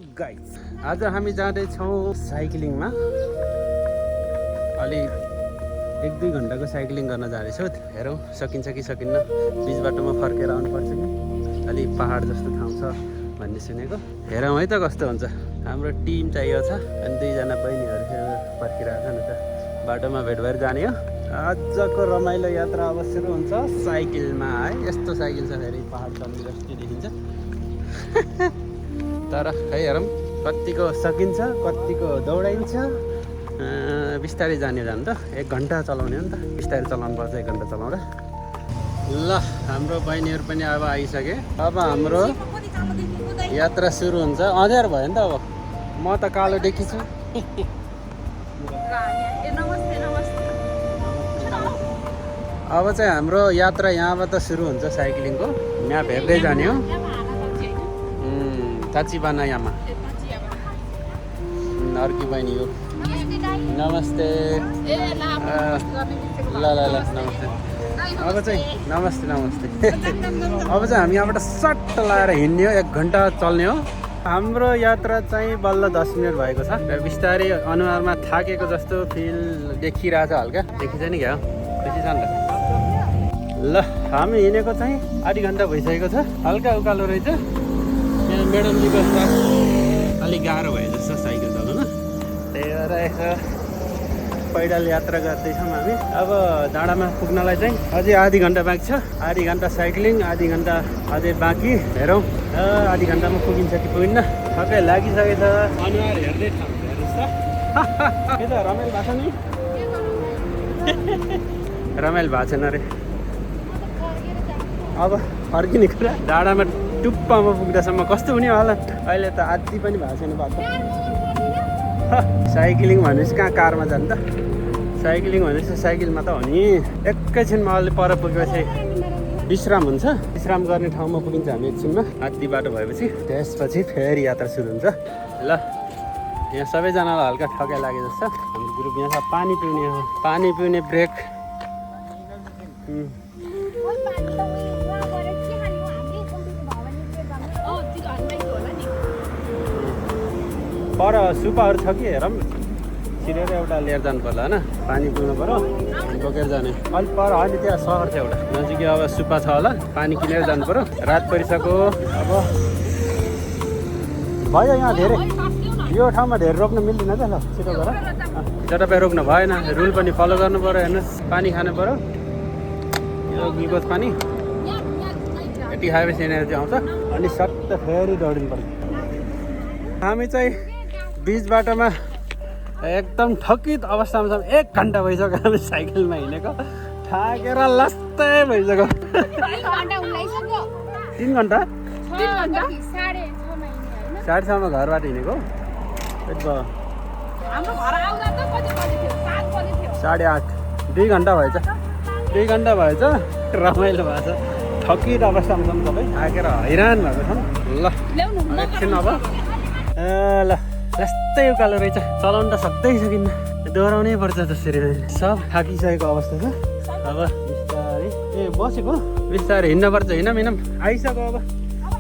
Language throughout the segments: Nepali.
गाइस, आज हामी जाँदैछौँ साइक्लिङमा। अलि 1-2 घन्टाको साइक्लिङ गर्न जाँदैछौँ। हेरौँ सकिन्छ कि सकिन्न। बिच बाटोमा फर्केर आउनुपर्छ कि अलि पहाड जस्तो ठाउँ छ भन्ने सुनेको। हेरौँ है त कस्तो हुन्छ। हाम्रो टिम चाहिएको छ अनि 2जना बहिनीहरू फेरि फर्किरहेको छ नि त। बाटोमा भेट भएर जाने हो। आजको रमाइलो यात्रा अब सुरु हुन्छ साइकलमा है। यस्तो साइकल छ फेरि पहाड चढ्ने जस्तो देखिन्छ। तर खै हेरौँ कतिको सकिन्छ, कतिको दौडाइन्छ। बिस्तारै जाने त 1 घन्टा चलाउने हो नि त। बिस्तारै चलाउनु पर्छ 1 घन्टा चलाउँदा। ल हाम्रो बहिनीहरू पनि अब आइसके। अब हाम्रो यात्रा सुरु हुन्छ। अँध्यारो भयो नि त अब। म त कालो देखिछु। अब चाहिँ हाम्रो यात्रा यहाँबाट सुरु हुन्छ साइक्लिङको। म्याप हेर्दै जाने हो। ताचिबानायामा अर्की बहिनी हो। नमस्ते। ल ल ल नमस्ते। अब चाहिँ नमस्ते नमस्ते। अब चाहिँ हामी यहाँबाट सट्ट लाएर हिँड्ने हो। 1 घन्टा चल्ने हो। हाम्रो यात्रा चाहिँ बल्ल 10 मिनट भएको छ। बिस्तारै अनुहारमा थाकेको जस्तो फिल देखिरहेछ। हल्का देखिन्छ नि क्या खुसी छ नि त। ल हामी हिँडेको चाहिँ आधी घन्टा भइसकेको छ। हल्का उकालो रहेछ। यहाँ म्याडमजीको साथ अलिक गाह्रो भयो जस्तो साइकल चलाउन। त्यही भएर यसो पैदल यात्रा गर्दैछौँ हामी। अब डाँडामा पुग्नलाई चाहिँ अझै आधी घन्टा बाँकी छ। आधी घन्टा साइक्लिङ, आधी घन्टा अझै बाँकी। हेरौँ आधी घन्टामा पुगिन्छ कि पुगिन्न। ठक्कै लागिसकेको छ। अनुहार हेर्दै ठाउँ हेर्नुहोस् त। के त रमाइलो भएको छ नि। रमाइलो भएको छैन अरे। अब फर्किने कुरा। डाँडामा टुप्पामा पुग्दासम्म कस्तो हुने होला। अहिले त आदि पनि भएको छैन बाटो। साइक्लिङ भनेपछि कहाँ कारमा जानु त। साइक्लिङ भनेपछि साइकलमा त हो नि। एकैछिनमा अलि पर पुगेपछि विश्राम हुन्छ। विश्राम गर्ने ठाउँमा पुगिन्छ हामी एकछिनमा। आदि बाटो भएपछि त्यसपछि फेरि यात्रा सुरु हुन्छ। ल यहाँ सबैजनालाई हल्का ठकै लागे जस्तो हाम्रो ग्रुप यहाँ छ। पानी पिउने हो। पानी पिउने ब्रेक। पर सुपाहरू छ कि हेरौँ। छिरेर एउटा लिएर जानु पर्ला होइन। पानी पिउनु पऱ्यो बोकेर जाने। अलिक पर अहिले त्यहाँ सहर छ एउटा नजिकै। अब सुपा छ होला। पानी किनेर जानु पऱ्यो। रात परिसक्यो। अब भयो यहाँ धेरै। यो ठाउँमा धेरै रोक्न मिल्दैन त। ल छिटो गर। चटप्पै रोक्न भएन। रुल पनि फलो गर्नु पऱ्यो। हेर्नुहोस् पानी खानु पऱ्यो। यो ग्लुकोज पानी यति खाएपछि एनर्जी आउँछ। अनि सट्ट फेरि दौडिनु पर्छ। हामी चाहिँ बिच बाटोमा एकदम थकित अवस्थामा छौँ। 1 घन्टा भइसक्यो हामी साइकलमा हिँडेको। थाकेर लस्टै भइसक्यो। 3 घन्टा 6:30मा घरबाट हिँडेको। 8:30 2 घन्टा भएछ। 2 घन्टा भएछ। रमाइलो भएको छ। थकित अवस्थामा छौँ सबै। थाकेर हैरान भएको छौँ। ल एकछिन अब ल यस्तै उकालो रहेछ। चलाउनु त सक्दै सकिन्न। दोहोऱ्याउनै पर्छ त्यसरी। सब थाकिसकेको अवस्था छ। अब बिस्तारै बसेको बिस्तारै हिँड्नुपर्छ। हिँडौँ आइसक्यो। अब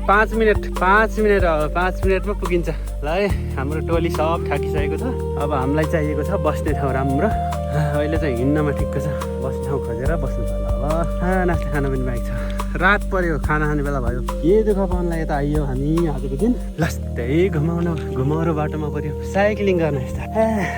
5 मिनट अब 5 मिनटमा पुगिन्छ। ल है हाम्रो टोली सब थाकिसकेको छ। अब हामीलाई चाहिएको छ बस्ने ठाउँ राम्रो। अहिले चाहिँ हिँड्नमा ठिक्क छ। बस्ने ठाउँ खोजेर बस्नु पर्ला। अब नास्ता खाना पनि बाँकी छ। रात पर्यो। खाना खाने बेला भयो। के दुःख पाउनलाई यता आइयो हामी आजको दिन। लस्टै घुमाउरो बाटोमा पर्यो। साइक्लिङ गर्न यस्ता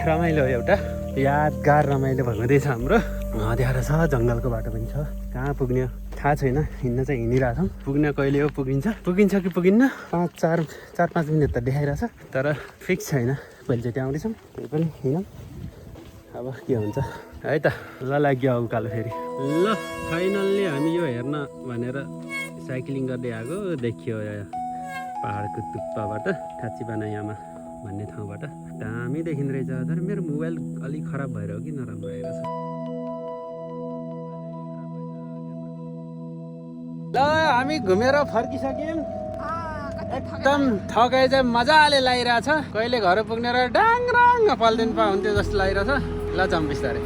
रमाइलो एउटा यादगार रमाइलो हुँदैछ हाम्रो। अँध्यारो छ। जङ्गलको बाटो पनि छ। कहाँ पुग्ने थाहा छैन। हिँड्न चाहिँ हिँडिरहेछौँ। पुग्न कहिले हो पुगिन्छ कि पुगिन्न। 4-5 मिनट त देखाइरहेछ। तर फिक्स छैन। पहिलोचोटि आउँदैछौँ। त्यही पनि हिँडौँ। अब के हुन्छ है त। ल लाग्यो उकालो फेरि। ल फाइनल्ली हामी यो हेर्न भनेर साइक्लिङ गर्दै आएको। देखियो पहाडको टुप्पाबाट ताचिबानायामा भन्ने ठाउँबाट दामी देखिँदो रहेछ। तर मेरो मोबाइल अलिक खराब भएर हो कि नराम्रो आइरहेछ। ल हामी घुमेर फर्किसक्यौँ। एकदम थकाइ चाहिँ मजाले लागिरहेछ। कहिले घर पुग्ने र डाङराङ पल्दिनु हुन्थ्यो जस्तो लागिरहेछ। ल जाउँ बिस्तारै।